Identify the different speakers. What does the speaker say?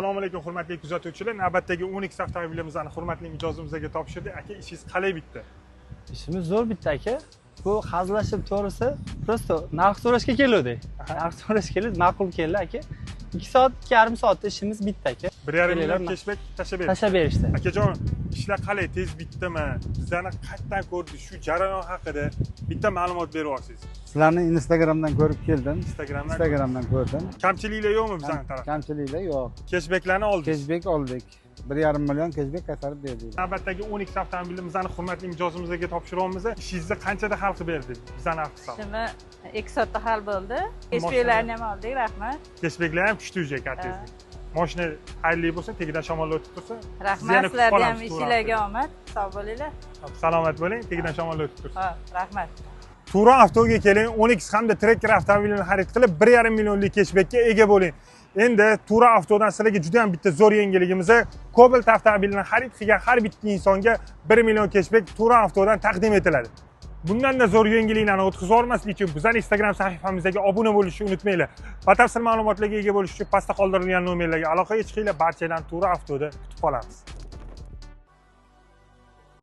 Speaker 1: Assalomu alaykum, hurmatli kuzatuvchilar. Navbatdagi 12 avtomobilimizni hurmatli mijozimizga topshirdik. Aka, ishingiz qalay bitdi?
Speaker 2: Ishimiz zo'r bitta, aka. Bu hazillashib, to'g'risi, просто narx so'rashga keluvdik. Narx so'rashga keldik, ma'qul keldi, aka. 2 soat, 2,5 soatda ishimiz bitdi, aka.
Speaker 1: 1,5 million keshbek tashlab berdi.
Speaker 2: Tashlab berishdi.
Speaker 1: Akajon, ishlar qalay, tez bitdimi? Bizlarni qayerdan ko'rdingiz? Shu jarayon haqida bitta ma'lumot berib yuborsangiz.
Speaker 3: Sizlarni Instagramdan ko'rib keldim.
Speaker 1: Instagramdan.
Speaker 3: Instagramdan ko'rdim.
Speaker 1: Kamchiliklar yo'qmi bizning tarafdan?
Speaker 3: Kamchiliklar yo'q.
Speaker 1: Keshbeklarni oldingiz.
Speaker 3: Keshbek oldik. 1,5 million keshbek qaytarib berdik.
Speaker 1: Navbatdagi 12 avtomobilimizni hurmatli mijozimizga topshiryapmiz. Ishingizni qanchada hal qilib berdik? Bizani avtosalon.
Speaker 4: Ishimi 2 soatda hal bo'ldi. Keshbeklarni ham oldik, rahmat.
Speaker 1: Keshbeklar ham tushdi уже kartangizga. Mashina xayrli bo'lsin, tegidan shamol o'tib tursin.
Speaker 4: Rahmat, sizlarga ham ishinglarga omad. Sog' bo'linglar.
Speaker 1: Salomat bo'ling, tegidan shamol o'tib tursin.
Speaker 4: Ha, rahmat.
Speaker 1: Turan Avtoga keling, Onix hamda Tracker avtomobilini xarid qilib 1,5 millionlik keshbekka ega bo'ling. Endi Turan Avtodan sizlarga juda ham bitta zo'r yangiligimiz, Cobalt avtomobilini xarid qilgan har bitta insonga 1 million keshbek Turan Avtodan taqdim etiladi. Bundan-da zo'r yangiliklarni o'tkazib yubormaslik uchun bizning Instagram sahifamizga obuna bo'lishni unutmanglar. Batafsil ma'lumotlarga ega bo'lish uchun pastda qoldirilgan nomerlarga aloqaga chiqinglar. Barchalarni Turan Avtoda kutib qolamiz.